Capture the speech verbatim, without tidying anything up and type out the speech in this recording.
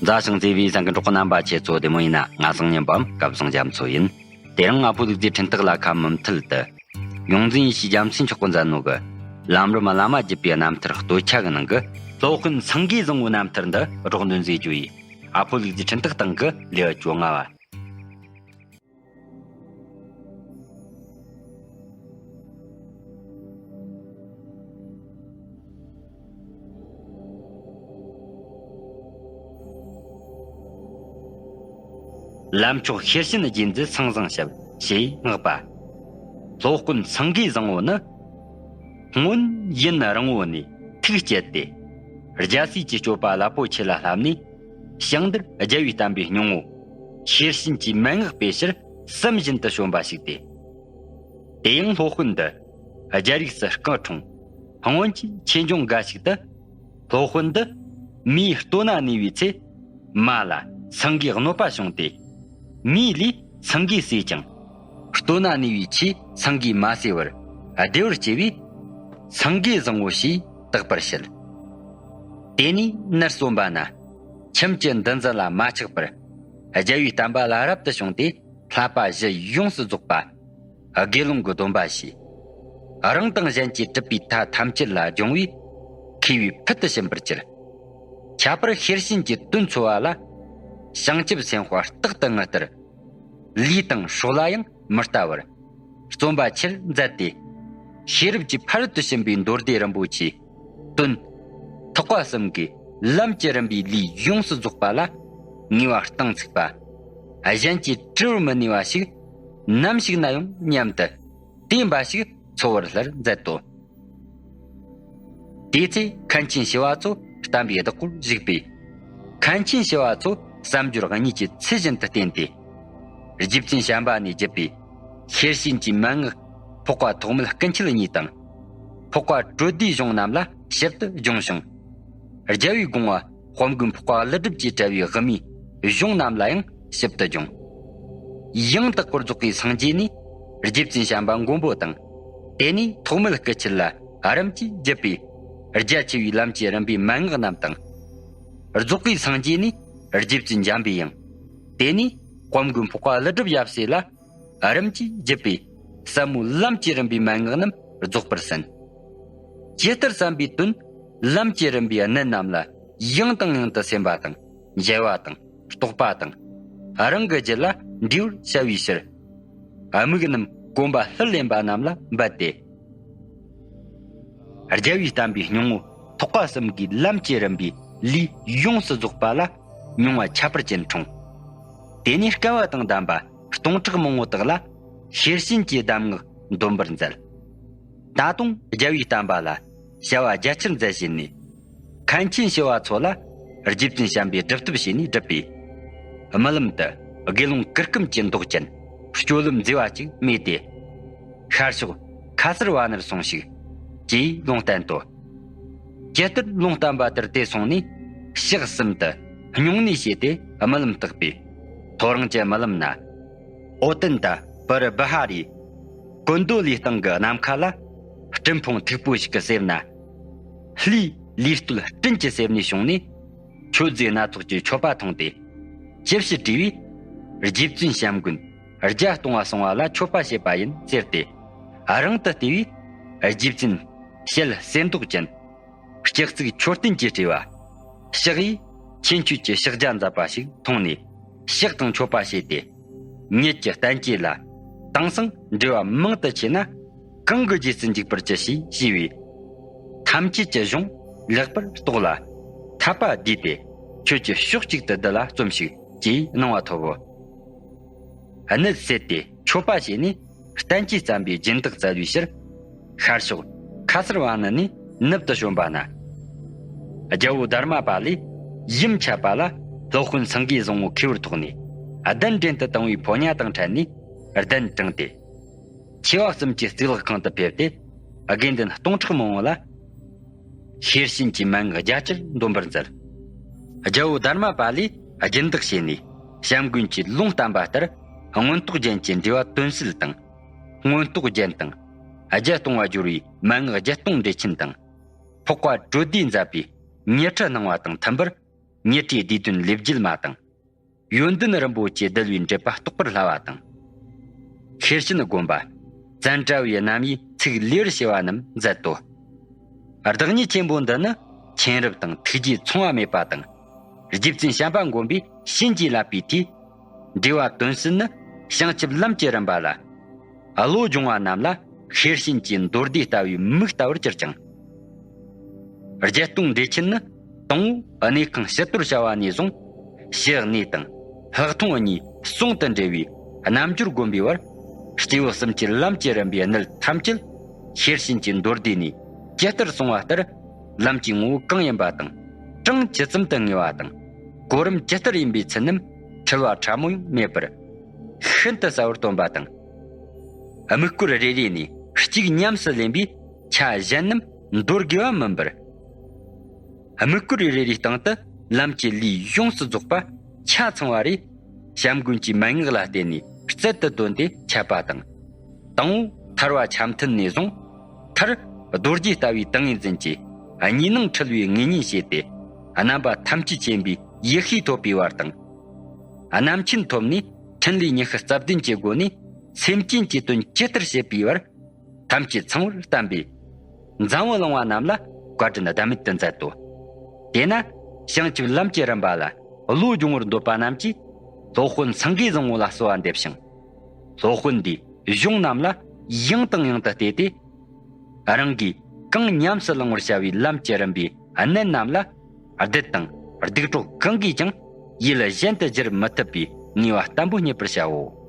མཛའ་ཞིང་བརྩེ་བའི་གསན་མཁན་གྲོགས་པོ་རྣམ་པ་ཁྱེད་ཚོ་བདེ་མོ་ཡིན་ན། ང་བཟང་ཉན་པའམ་སྐལ་བཟང་རྒྱ་མཚོ་ཡིན། དེ་རིང་ཨ་ཕོ་ལུག་རྫིའི་འཕྲིན་སྟེགས་ལ་ཁ་མུ་མཐུད་དུ། ཡོངས་འཛིན་ཡེ་ཤེས་རྒྱལ་མཚན་མཆོག་གིས་མཛད་ནོ་གི། ལམ་རིམ་བླ་མ་བརྒྱུད་པའི་རྣམ་ཐར་སྟོད་ཆ་གི་ནང་གི། སློབ་དཔོན་སེང་གེ་བཟང་བོའི་རྣམ་ཐར་འདི་སྒྲོག་འདོན་མཛད་རྒྱུ་ཡིན། ཨ་ཕོ་ལུག་རྫིའི་འཕྲིན་སྟེགས་སྟེང་གི་ལེའུ་བཅོ་ལྔ་བ། ལམ་མཆོག་ཤེར་ཕྱིན་རྗེས་འཛིན་སེང་བཟང་ཞབས་ཞེས་བསྔགས་པ། སློབ་དཔོན་སེང་གེ་བཟང་བོ་ནི། སྔོན་ཡུན་རིང་བོ་ནས་ཐུགས་བསྐྱེད་དེ། རྒྱལ་སྲས་ཀྱི་སྤྱོད་པ་རླབས་པོ་ཆེ་ལ་བསླབས་ནས། ཞིང་འདིར་རྒྱལ་བའི་བསྟན་པའི་སྙིང་པོ། ཤེར་ཕྱིན་གྱི་མན་ངག་སྤེལ་ཕྱིར་བསམ་བཞིན་དུ་བྱོན་པ་ཞིག་སྟེ། དེ་ཡང་སློབ་དཔོན་འདི། རྒྱལ་རིགས་སུ་སྐུ་འཁྲུངས། སྔོན་གྱི་ཆོས་འབྱུང་འགའ་ཞིག་ཏུ། སློབ་དཔོན་འདི། མིའི་སྟོད་ན་གནས་པའི་ཚེ། མ་ལ་སེང་གེའི་གནོད་པ་བྱུང་སྟེ། མིའི་ལུས་སེང་གེས་གསོས་ཀྱང་། སྟོད་ན་གནས་པའི་ཆོས་སེང་གེས་མ་གསོས་པར་བདེ་བར་སྐྱེས་པས། སེང་གེ་བཟང་བོ་ཞེས་བཏགས་པར་བཤད། དེ་ནས་ནར་སོན་པ་ན། ཁྱིམ་གྱི་འདུ་འཛི་ལ་མ་ཆགས་པར། རྒྱལ་བའི་བསྟན་པ་ལ་རབ་ཏུ་བྱུང་སྟེ། བསླབ་པ་བཞི་ཡོངས་སུ་རྫོགས་པ། དགེ་སློང་གི་སྡོམ་པ་བཞེས། རང་དང་གཞན་གྱི་གྲུབ་པའི་མཐའ་ཐམས་ཅད་ལ་སྦྱོང་བས། མཁས་པའི་ཕུལ་དུ་ཕྱིན་པར་གྱུར། ཁྱད་པར་ཤེར་ཕྱིན་གྱི་དོན་འཚོལ་བ་ལ། བྱང་ཆུབ་སེམས་དཔའ་རྟག་ཏུ་ངུ་སྟེར། ལུས་དང་སྲོག་ལ་ཡང་མི་ལྟ་བར། བརྩོན་པ་ཆེར་མཛད་དེ། ཤེས་རབ་ཀྱི་ཕ་རོལ་ཏུ་ཕྱིན་པའི་མདོ་སྡེ་རིན་པོ་ཆེའི་དོན། ཐེག་པ་གསུམ་གྱི་ལམ་གྱི་རིམ་པའི་ལུས་ཡོངས་སུ་རྫོགས་པ་ལ་ངེས་པ་གཏིང་ཚུགས་པ། གཞན་གྱིས་བཀྲི་བར་མི་ནུས་པ་ཞིག་ནམ་ཞིག་ན་ཡང་སྙམ་དུ། དེ་འབའ་ཞིག་འཚོལ་བར་སླར་མཛད་དོ། དེའི་ཚེ་མཁན་ཆེན་ཞི་བ་འཚོ་བསྟན་པའི་བདག་པོར་བཞུགས་པས། མཁན་ཆེན་ཞི་བ་འཚོ་བསམ་སྦྱོར་གཉིས་ཀྱིས་ཚུལ་བཞིན་དུ་བསྟེན་ཏེ། རྗེ་བཙུན་བྱམས་པ་ནས་བརྒྱུད་པའི་ཤེར་ཕྱིན་གྱི་མན་ངག་འཕགས་པ་ཐོགས་མེད་སྐུ་མཆེད་གཉིས་དང་། འཕགས་པ་གྲོལ་སྡེའི་གཞུང་རྣམས་ལ་ཞིབ་ཏུ་སྦྱོང་ཞིང་། རྒྱལ་བའི་དགོངས་པ་དཔལ་མགོན་འཕགས་པ་ཀླུ་སྒྲུབ་ཀྱིས་བཀྲལ་བའི་དབུ་མའི་གཞུང་རྣམས་ལ་ཡང་ཞིབ་ཏུ་སྦྱོང་། ཡང་དག་པར་རྫོགས་པའི་སངས་རྒྱས་ནི་རྗེ་བཙུན་བྱམས་པ་མགོན་པོ་དང་། དེ་ནས་ཐོགས་མེད་སྐུ་མཆེད་ལ་རིམ་གྱིས་བརྒྱུད་པའི་རྒྱ་ཆེ་བའི་ལམ་གྱི་རིམ་པའི་མན་ངག་རྣམས་དང་། རྫོགས་པའི་སངས་རྒྱས་ནི་རྗེ་བཙུན་འཇམ་པའི་དབྱངས། དེ་ནས་དཔལ་མགོན་འཕགས་པ་ཀླུ་སྒྲུབ་ཡབ་སྲས་ལ་རིམ་གྱིས་བརྒྱུད་པའི་ཟབ་མོའི་ལམ་གྱི་རིམ་པའི་མན་ངག་རྣམས་རྫོགས་པར་གསན། ཇི་ལྟར་བསམ་པའི་དོན་ལམ་གྱི་རིམ་པའི་གནད་རྣམས་ལ་ཡང་དང་ཡང་དུ་སེམས་པ་དང་འཇལ་བ་དང་རྟོགས་པ་དང་། རང་གི་རྒྱུད་ལ་འདྲིས་པར་བྱ་བའི་ཕྱིར། དམིགས་རྣམ་གོམས་པ་ལྷུར་ལེན་པ་རྣམས་ལ་འབད་དེ། རྒྱལ་བའི་བསྟན་པའི་སྙིང་པོ་ཐེག་པ་གསུམ་གྱི་ལམ་གྱི་རིམ་པའི་ལུས་ཡོངས་སུ་རྫོགས་པ་ལ་མྱོང་བ་ཁྱད་པར་ཅན་འཁྲུངས། དེ་ནས་སྐལ་བ་དང་ལྡན་པ་སྟོང་ཕྲག་མང་པོ་དག་ལ་ཤེར་ཕྱིན་གྱི་གདམས་ངག་འདོན་པར་མཛད། ད་དུང་རྒྱལ་བའི་བསྟན་པ་ལ་བྱ་བ་རྒྱ་ཆེར་མཛད་བཞིན་ནས། མཁན་ཆེན་ཞི་བ་འཚོ་ལ་རྗེ་བཙུན་བྱམས་པས་སྒྲུབ་ཐབས་བྱས་ནས་བསྒྲུབས་པས། རྨི་ལམ་དུ་དགེ་སློང་གུར་ཀུམ་གྱི་མདོག་ཅན་སྤྱོད་ལམ་མཛེས་པ་ཅིག་རྨིས་ཏེ། ཤར་ཕྱོགས་ཁ་སར་བ་ནར་སོང་ཞིག་ཅེས་ལུང་བསྟན་ཏོ། ཇི་ལྟར་ལུང་བསྟན་པ་ལྟར་དེ་སོང་ནས་ཕྱག་གསུམ་དུ་སྙུང་གནས་བྱས་ཏེ་རྨི་ལམ་བརྟགས་པས། ཐོ་རངས་ཀྱི་རྨི་ལམ་ན། ཨོ་ཏན་ཏ་པུ་རི་བི་ཧ་རའི་ཀུན་འདོད་ལི་སྟེང་གི་ནམ་མཁའ་ལ་སྤྲིན་ཕུང་མཐུག་པོ་ཞིག་གི་གསེབ་ན། ལྷའི་ལུས་སྟོད་སྤྲིན་གྱི་གསེབ་ནས་བྱུང་ནས། མཆོད་རྫས་སྣ་ཚོགས་ཀྱི་མཆོད་པ་འཐུང་སྟེ། ཅི་ཕྱིར་དྲིས་པས། རྗེ་བཙུན་བྱམས་མགོན་རྒྱ་གཏོང་བ་སོང་བ་ལ་མཆོད་པ་བྱེད་པ་ཡིན་ཟེར་ཏེ། རང་དུ་བལྟས་པས། རྗེ་བཙུན་ཞལ་གསེར་མདོག་ཅན། ལྕགས་བརྩིགས་མཆོད་རྟེན་གྱིས་སྤྲས་པ། ཕྱག་གཡས་ཁྱེད་མཆོད་ཀྱི་ཕྱག་རྒྱ་མཛད་པ་ཞིག་མཐོང་ནས་ཕྱག་དང་མཆོད་པ་བྱས་ཏེ། ཉིད་ཀྱི་བསྟན་བཅོས་ལ་དེང་སང་འབྲེལ་བ་མང་དུ་ཆེ་ན་གང་གི་རྗེས་སུ་འཇུག་པར་བྱ་ཞེས་ཞུས་པས། ཐམས་ཅད་ཀྱི་གཞུང་ལེགས་པར་རྟོགས་ལ། ཐར་པ་བསྡུས་ཏེ་ཁྱོད་ཀྱིས་ཕྱོགས་གཅིག་ཏུ་བསྡུ་ལ་རྩོམས་ཤིག་ཅེས་གནང་བ་ཐོབ་བོ། གནད་སད་དེ་མཆོད་པ་བྱས་ནས་བསྟན་བཅོས་བརྩམས་པའི་སྦྱིན་བདག་བཙལ་བའི་ཕྱིར། ཤར་ཕྱོགས་ཁ་སར་བ་ནི་ནས་ནུབ་ཏུ་བྱོན་པ་ན། རྒྱལ་པོ་དྷརྨ་པཱ་ལས་ཡུམ་ཆད་པ་ལ་སློབ་དཔོན་སེང་གེ་བཟང་པོ་མཁས་པར་ཐོགས་ནས་གདན་འདྲེན་དུ་བཏང་བའི་ཕོ་ཉ་དང་འཕྲད་ནས་གདན་དྲངས་ཏེ། ཆེ་བ་གསུམ་གྱི་གཙུག་ལག་ཁང་དུ་ཕེབས་ཏེ། དགེ་འདུན་སྟོང་ཕྲག་མང་པོ་ལ། ཤེར་ཕྱིན་གྱི་མན་ངག་རྒྱ་ཆེར་འདོན་པར་མཛད། རྒྱལ་པོ་དྷརྨ་པཱ་ལས་སྦྱིན་བདག་བྱས་ནས་བྱམས་མགོན་གྱིས་ལུང་བསྟན་པ་ལྟར་མངོན་རྟོགས་རྒྱན་གྱི་འགྲེལ་པ་དོན་གསལ་དང་། མངོན་རྟོགས་རྒྱན་དང་། རྒྱ་གཏོང་བ་སྦྱོར་བའི་མན་ངག་རྒྱ་གཏོང་འགྲེལ་ཆེན་དང་། འཕགས་པ་གྲོལ་སྡེས་མཛད་པའི་ཉི་ཁྲི་སྣང་བ་དང་མཐུན་པར། ཉི་ཁྲིའི་བསྡུས་དོན་ལེབ་རྒྱུད་མ་དང་། ཡོན་ཏན་རིན་པོ་ཆེ་བརྡལ་བའི་འགྲེལ་པ་རྟོགས་པར་སླ་བ་དང་། ཤེར་ཕྱིན་དགོན་པ་ཙན་དྲ་བའི་རྣམ་དབྱེ་ཚིག་ལེར་ཕྱེ་བ་རྣམས་མཛད་དོ། བདག་ཉིད་ཆེན་པོ་འདི་ནི་མཁྱེན་རབ་དང་ཐུགས་རྗེས་མཚུངས་པ་མེད་པ་དང་། རྗེ་བཙུན་བྱམས་པ་མགོན་པོས་བྱིན་གྱིས་བརླབས་པའི་མཐུས། འགྲེལ་བ་དོན་གསལ་ནི་བྱང་ཆུབ་ལམ་གྱི་རིམ་པ་ལ། བློ་སྦྱོང་བ་རྣམས་ལ་ཤེར་ཕྱིན་གྱི་མདོ་སྡེ་ལྟ་བུའི་མིག་ལྟ་བུར་གྱུར་ཅིང་། བརྒྱད་སྟོང་འགྲེལ་ཆེན་ནི་དང་པོ་གནས་ཁང་ཕྱི་དོར་བྱ་བ་ནས་བཟུང་། ཕྱི་གནས་དང་ལྷག་མཐོང་གཉིས་ཟུང་དུ་འབྲེལ་བའི་རྣལ་འབྱོར་བསྒོམ་པའི་བར། སྐྱེས་བུ་གསུམ་གྱི་ལམ་གྱི་རིམ་པའི་གནད་ཐམས་ཅད་ཤེར་ཕྱིན་གྱི་མདོ་སྡེ་ནས་ཇི་ལྟར་གསུངས་པ་ལྟར། ལམ་གྱི་ངོ་བོ་གང་ཡིན་པ་དང་། གྲངས་ཇི་ཙམ་དུ་ངེས་པ་དང་། གོ་རིམ་ཇི་ལྟར་ཡིན་པའི་ཚུལ་རྣམས་འཁྲུལ་བ་ཕྲ་མོ་ཡང་མེད་པར་ཤིན་ཏུ་གསལ་བོར་སྟོན་པ་དང་། དམིགས་སྐོར་རེ་རེ་ནས་གཅིག་ཉམས་སུ་ལེན་པའི་ཆ་གཞན་རྣམས་འདོར་དགོས་པ་མིན་པར། དམིགས་སྐོར་རེ་རེའི་སྟེང་དུ་ལམ་གྱི་ལུས་ཡོངས་སུ་རྫོགས་པ་ཆ་ཚང་བ་རེ། བྱམས་མགོན་གྱི་མན་ངག་ལ་བརྟེན་ནས་རྩལ་དུ་བཏོན་ཏེ་འཆད་པ་དང་། དང་པོ་ཐར་པ་ཆ་མཐུན་ནས་བཟུང་། མཐར་རྡོ་རྗེ་ལྟ་བུའི་ཏིང་ངེ་འཛིན་གྱིས་གཉིས་སྣང་འཁྲུལ་བའི་ངེས་གཉིས་བྱས་ཏེ། རྣམ་པ་ཐམས་ཅད་མཁྱེན་པའི་ཡེ་ཤེས་ཐོབ་པའི་བར་དང་། རྣམ་མཁྱེན་ཐོབ་ནས་ཕྲིན་ལས་ཉི་ཤུ་རྩ་བདུན་གྱི་སྒོ་ནས་སེམས་ཅན་གྱི་དོན་ཇི་ལྟར་བྱེད་པའི་བར། ཐམས་ཅད་ཚང་བར་བསྟན་པས། འཛམ་བུ་གླིང་བ་རྣམས་ལ་བཀའ་དྲིན་ཟླ་མེད་དུ་མཛད་དོ། དེས་ན་བྱང་ཆུབ་ལམ་གྱི་རིམ་པ་ལ་བློ་སྦྱོང་བར་འདོད་པ་རྣམས་ཀྱིས། སློབ་དཔོན་སེང་གེ་བཟང་པོ་ལ་གསོལ་བ་འདེབས་ཤིང་། སློབ་དཔོན་འདིས་གཞུང་རྣམས་ལ་ཡང་དང་ཡང་དུ་བལྟས་ཏེ། རང་གིས་གང་ཉམས་སུ་བླང་བར་བྱ་བའི་ལམ་གྱི་རིམ་པའི་གནད་རྣམས་ལ། བདུད་དང་སྡིག་གྲོགས་གང་གིས་ཀྱང་ཡིད་གཞན་དུ་བསྒྱུར་མི་ཐུབ་པའི་ངེས་པ་བརྟན་པོ་རྙེད་པར་བྱའོ།